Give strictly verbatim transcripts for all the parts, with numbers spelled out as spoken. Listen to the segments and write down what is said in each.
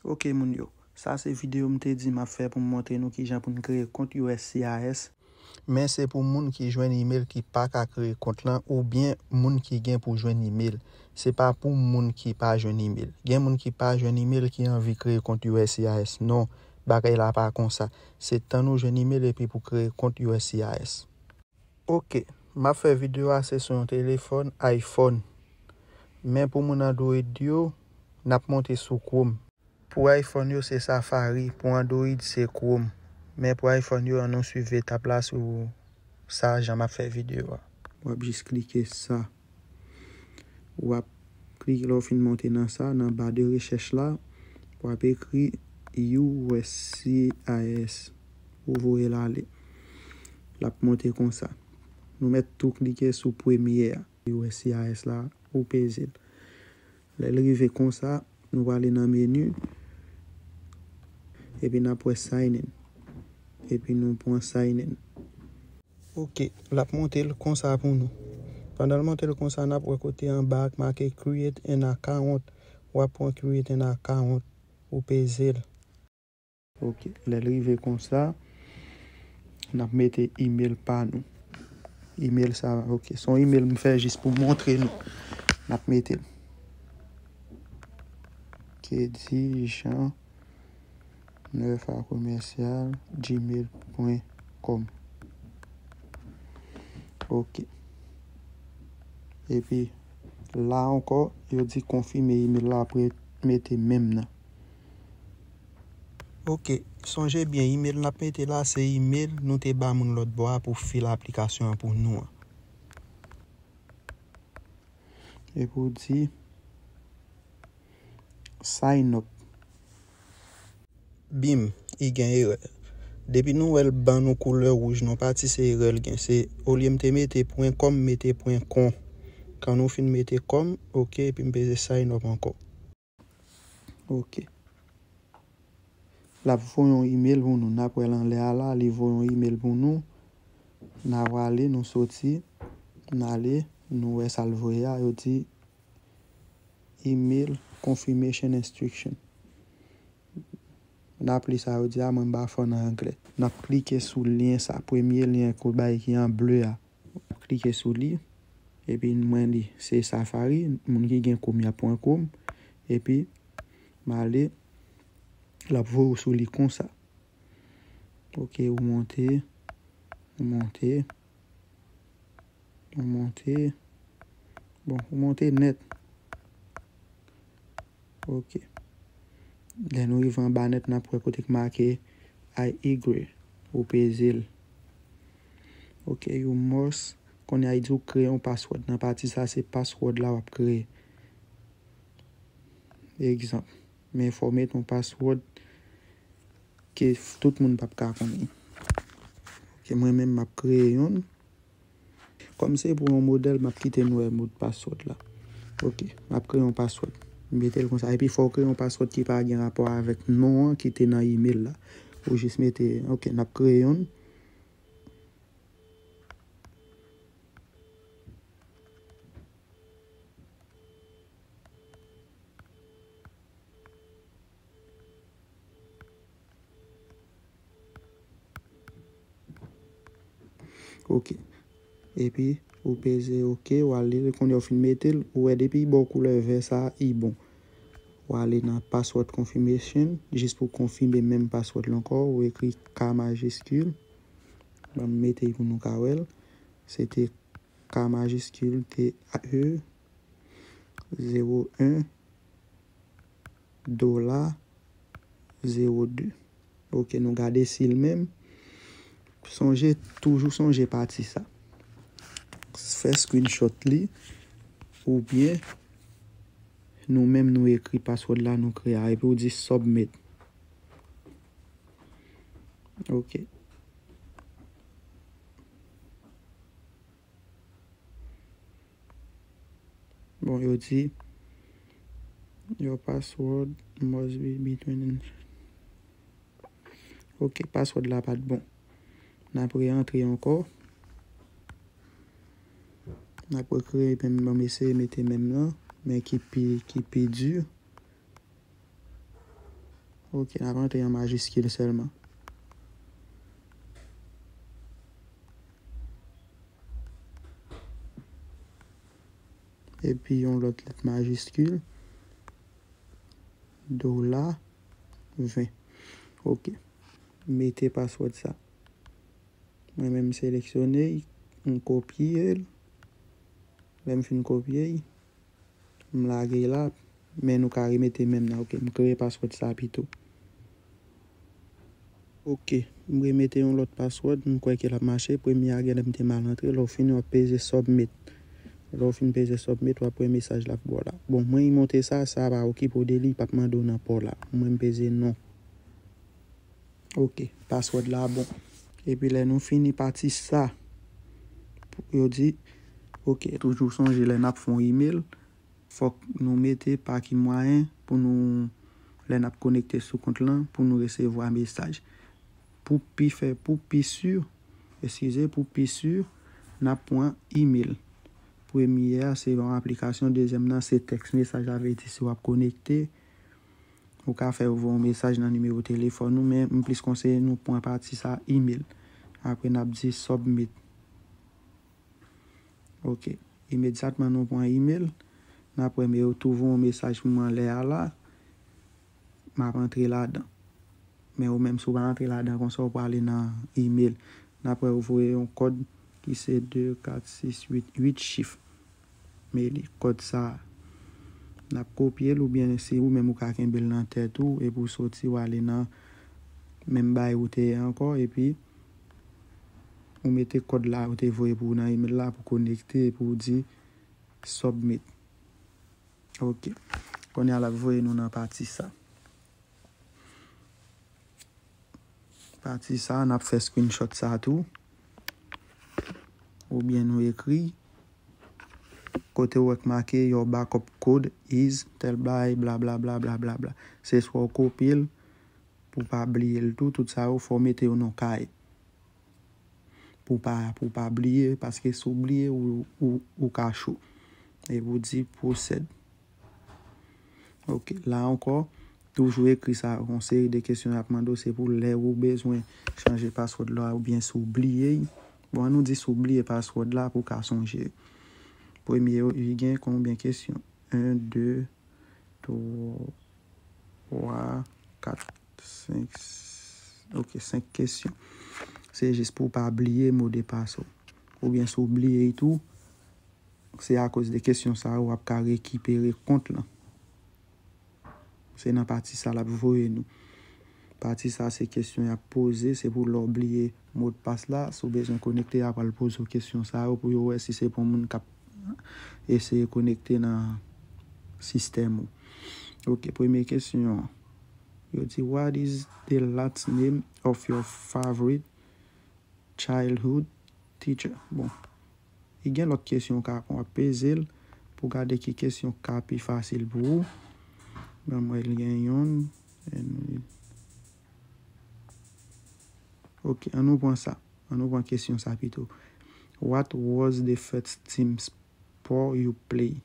Ok, moun yo. Sa se videyo m te di m ap fè pou m montre nou kijan pou n kreye kont U S C I S. Men se pou moun ki jwenn imèl ki pa ka kreye kont lan oubyen moun ki gen pou jwenn imèl. Se pa pou moun ki pa jwenn imèl. Gen moun ki pa jwenn imèl ki anvi kreye kont U S C I S. Non, bagay la pa konsa. Se tann ou jwenn imèl epi pou kreye kont U S C I S. Ok, m ap fè videyo a se sou yon telefòn iPhone. Men pou moun Android yo, n ap monte sou Chrome. Pou iPhone yo, se Safari. Pou Android, se Chrome. Men pou iPhone yo, ann nou swiv etap la sou sa, jan m ap fè videyo a. W ap jis klike sa. W ap klike lè w fin monte nan sa, nan ba de rechèch la, w ap ekri U S C I S. Ou voye l ale. L ap monte konsa. Nou mèt tou klike sou premye a, U S C I S la, ou peze l. Lè l rive konsa, nou prale nan meni, epi n ap wè sign in. Epi nou pran sign in. Ok, l ap monte l konsa pou nou. Pandan l monte l konsa, n ap wè kote anba a k make create an account. W ap pran create an account, ou peze l. Ok, lè l rive konsa, n ap mete imèl pa nou. Imèl sa, ok, se yon imèl m fè jis pou montre nou. N ap mete l. Kedi Jean neuf a commercial gmail point com. Ok. Epi la ankò, yo di konfime imèl la, apre mete menm nan. Ok, sonje byen, imèl n ap mete la, se imèl nou te ba moun lòt bò a pou fil aplikasyon an pou nou an. Epi w di sign up. Bim, li gen erè. Depi nou wè l ban nou koulè wouj, nou pati se erè l gen. Se olye m te mete pwen kòm, m mete pwen kon. Kan nou fin mete kòm, ok, epi m peze sign up ankò. Ok. L ap voye yon imèl pou nou. N ap wè l anlè a la, li voye yon imèl pou nou. N a prale, nou soti, n ale, nou wè sa l voye a, yo di email confirmation instruction. N ap li sa yo di a, mwen m pa fò nan anglè. N ap klike sou lyen sa, premye lyen k bay ki an ble a. Klike sou li. Epi mwen li se Safari, moun ki gen Chrome y ap pran Chrome. Epi m ale, l ap voye w sou li konsa. Ok, ou monte, ou monte, ou monte. Bon, ou monte nèt. Ok. Lè nou rive anba nèt, n ap wè kote k make I agree. Ou peze l. Ok, you must. Kounye a, li di w kreye yon password. Nan pati sa, se password la w ap kreye. Egzanp, men fò w mete yon password ke tout moun p ap ka konnen. Ok, mwen menm, m ap kreye youn. Kòm se pou yon modèl, m ap kite nou wè mot password la. Ok, m ap kreye yon password. M mete l konsa. Epi fò w kreye yon password ki pa gen rapò avèk non an ki te nan email la. Ou jis mete, ok, n ap kreye youn. Ok. Epi, ou peze ok, ou ale, kounye a ou fin mete l, ou wè depi ba w koulè vè sa, li bon. Ou ale nan password confirmation, jis pou konfime menm password la ankò, ou ekri K majiskil. Ban m mete l pou nou ka wè l. Se te K majiskil, T A E, zewo en, dola, zewo de. Ok, nou gade si l menm. Sonje, toujou sonje pati sa. Fè screenshot li, oubyen nou menm nou ekri password la nou kreye a, epi w di submit. Ok. Bon, yo di, your password must be between. Ok, password la pa t bon. N ap re-antre ankò. N ap rekreye menm, ban m eseye mete menm nan, men ki pi, ki pi di. Ok, n ap antre an majiskil sèlman. Epi yon lòt lèt majiskil. Dola ven. Ok. Mete paswòd sa. Mwen menm m seleksyone l, m kopye l. Lè m fin kopye l, m lage l la, men nou ka remete menm nan. Ok, m kreye paswòd sa pito. Ok, m remete yon lòt paswòd, m kwè ke l ap mache. Premye a genlè m te mal antre, lè w fini w ap peze submit. Lè w fin peze submit, w ap wè mesaj la ap ba w la. Bon, mwen, li monte sa, sa pa okipe w de li, li p ap mande w nan pa w la. Mwen, m peze non. Ok, paswòd la bon. Epi lè nou fini pati sa, yo di, ok, toujou sonje lè n ap fè yon email, fòk nou mete pa ki mwayen pou nou, lè n ap konekte sou kont lan, pou nou resevwa mesaj. Pou pi fè, pou pi si, eskize, pou pi si, n ap pran email. Premye a, se yon aplikasyon, dezyèm nan, se tèks mesaj, sa vle di si w ap konekte, ou ka fè yo voye yon mesaj nan nimewo telefòn ou, men m plis konseye nou pran pati sa, email. Apre n ap di submit. Ok. Imedyatman nou pran email, n ap wè men yo tou voye yon mesaj pou mwen anlè a la, m ap antre ladan. Men ou menm, si w pa antre ladan konsa, ou prale nan email. N ap wè yo voye yon kòd ki se de, kat, sis, uit, uit chif. Men li, kòd sa a, n ap kopye l oubyen si ou menm ou ka kenbe l nan tèt ou, epi w soti, w ale nan menm bagay ou te ye ankò, epi ou mete kòd la ou te voye pou ou nan email la pou konekte, epi w di submit. Ok. Kounye a, l ap voye nou nan pati sa. Pati sa, n ap fè screenshot sa tou. Oubyen nou ekri. Kote w wè k make your backup code is tèl bagay, bla, bla, bla, bla, bla, bla. Se swa w kopye l, pou w pa bliye l tou, tout sa yo, fò w mete yo nan kay. Pou w pa, pou w pa bliye, paske si w bliye, ou, ou, ou ka cho. Epi w di proceed. Ok, la ankò, toujou ekri sa, yon seri de kesyon y ap mande w, se pou lè ou bezwen chanje paswòd la, oubyen si w bliye l. Bon, an nou di si w bliye paswòd la pou w ka sonje. Premye yo, li gen konbyen kesyon? En, de, twa, kat, senk, ok, senk kesyon. Se jis pou w pa bliye modepas ou. Oubyen si w bliye l tou, se akoz de kesyon sa yo w ap ka rekipere kont lan. Se nan pati sa l ap voye nou. Pati sa se kesyon y ap poze, se pou lè w bliye modpas la, si w bezwen konekte, y a pral poze w kesyon sa yo pou yo wè si se pou moun k ap eseye konekte nan sistèm ou. Ok, premye kesyon an. Yo di, what is the last name of your favorite childhood teacher? Bon, li gen lòt kesyon w ka pran, w ap peze l pou gade ki kesyon k ka pi fasil pou ou. Ban mwen l gen youn. And we- Ok, an nou pran sa. An nou pran kesyon sa pito. What was the first team sport you play?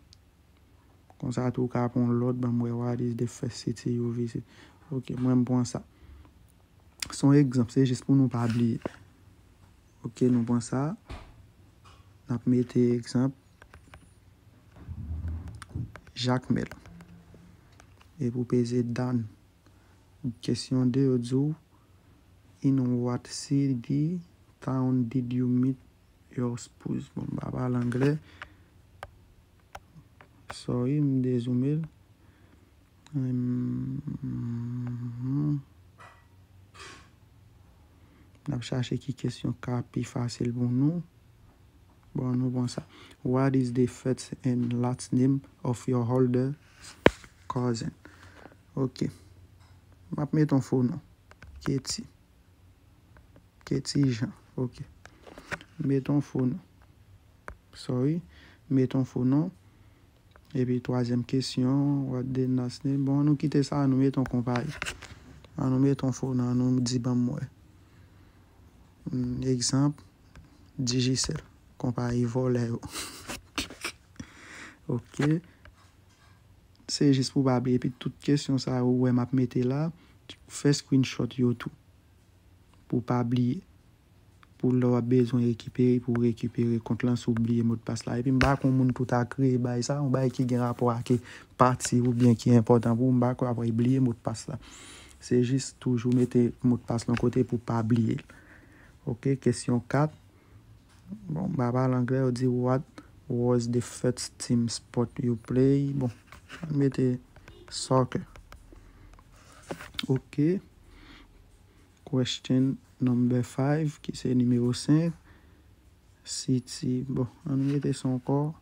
Konsa tou w ka pran yon lòt, ban m wè, what is the first city you visit? Ok, mwen m pran sa. Se yon egzanp, se jis pou nou pa bliye. Ok, nou pran sa. N ap mete egzanp Jakmèl. Epi w peze done. Kesyon de, yo di w, in what city, town did you meet your spouse? Bon, m pa pale anglè. Sorry, m dezoome l. Hum, N ap chache ki kesyon ka pi fasil pou nou. Bon, nou pran sa. What is the first and last name of your older cousin? Ok. M ap mete yon fo non. Katie. Katie Jean. Ok. Mete yon fo non. Sorry. Mete yon fo non. Epi twazyèm kesyon, what the last name? Bon, an nou kite sa, an nou mete yon konpayi. An nou mete yon fo non, an nou di ban m wè. Hmm, egzanp, Digicel, konpayi vòlè yo. Ok. Se jis pou w pa bliye, epi tout kesyon sa yo ou wè m ap mete la, Fè screenshot yo tou. Pou w pa bliye. Pou lè w ap bezwen rekipere, pou w rekipere kont lan si w bliye modpas la. Epi m pa konn moun pou ta kreye bay sa, yon bay ki gen rapò ak pati oubyen ki enpòtan pou ou, m pa kwè w ap bliye modpas la. Se jis toujou mete modpas lan kote pou w pa bliye l. Ok, kesyon kat. Bon, m pa pale anglè, yo di, "What was the first team sport you play?" Bon, ann mete soccer. Ok. Question number five, ki se nimewo senk. City. Bon, ann mete sa ankò.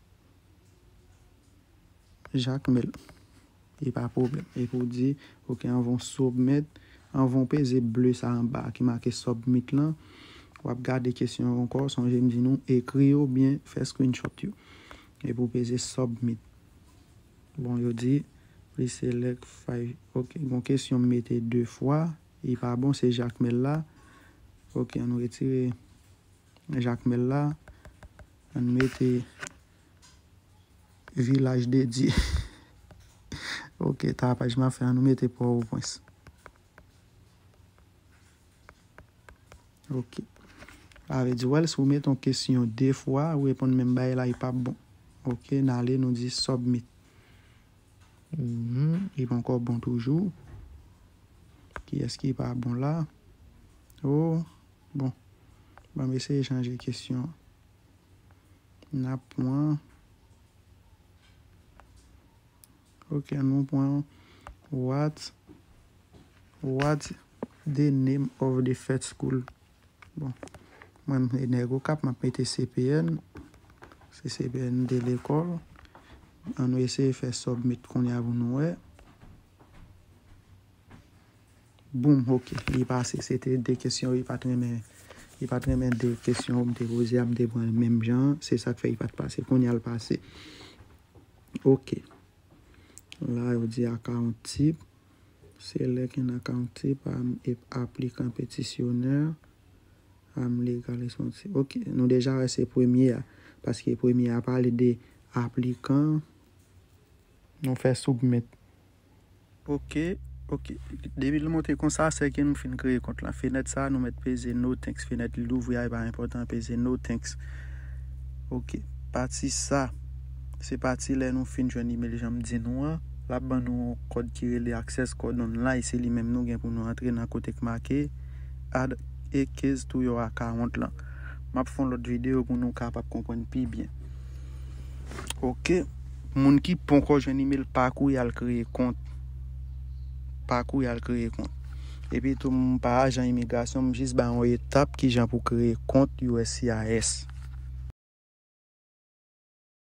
Jacmel. E pa pwoblèm. E pou di, ok, anvan w submit, anvan w peze ble sa anba ki make submit lan, w ap gade kesyon yo ankò, sonje m di nou, ekri yo byen, fè screenshot yo. E pou peze submit. Bon, yo di, please select five. Ok, gon kesyon m mete de fwa, e pa bon, se Jacmel la. Ok, ann retire Jacmel la, ann mete Vilaj de Dye. Ok, tapaj m ap fè, ann mete Pòtoprens. Ok. Sa vle di, wè, si w mete yon kesyon de fwa, ou reponn menm bagay la, li p ap bon. Ok, n ale, nou di submit. Mhm, li pa ankò bon toujou. Kiyès ki pa bon la? Oh, bon. Ban m eseye chanje kesyon. N ap pran. Ok, nou pran what, what the name of the first school. Bon, mwen m se nèg Okap, m ap mete C P N. Se C P N de lekòl. Ann nou eseye fè submit kounye a pou nou wè. Boum, ok, li pase. Se te de kesyon, li pa t renmen, li pa t renmen de kesyon m te poze a, m te pran menm jan an. Se sa k fè li pa t pase. Kounye a l pase. Ok. La, yo di account type. Select an account type, am, e, applicant petitioner, am, legal responsible. Ok, nou deja wè se premye a. Paske premye a pale de aplikan. Nou fè submit. Ok, ok. Depi l montre konsa, se ke nou fin kreye kont lan. Fenèt sa, nou mèt peze no thanks. Fenèt li louvri a, e pa enpòtan, peze no thanks. Ok. Pati sa, se pati lè nou fin jwenn email jan m di nou an. L ap ban nou yon kòd ki rele access code online. Se li menm nou gen pou nou antre nan kote k make add a keys to your account lan. M ap fè yon lòt videyo pou nou kapab konprann pi byen. Ok. Moun ki ponkò jwenn email, pa kouri al kreye kont. Pa kouri al kreye kont. Epi tou, m pa ajan imigrasyon, m jis ba yon etap kijan pou kreye kont U S C I S.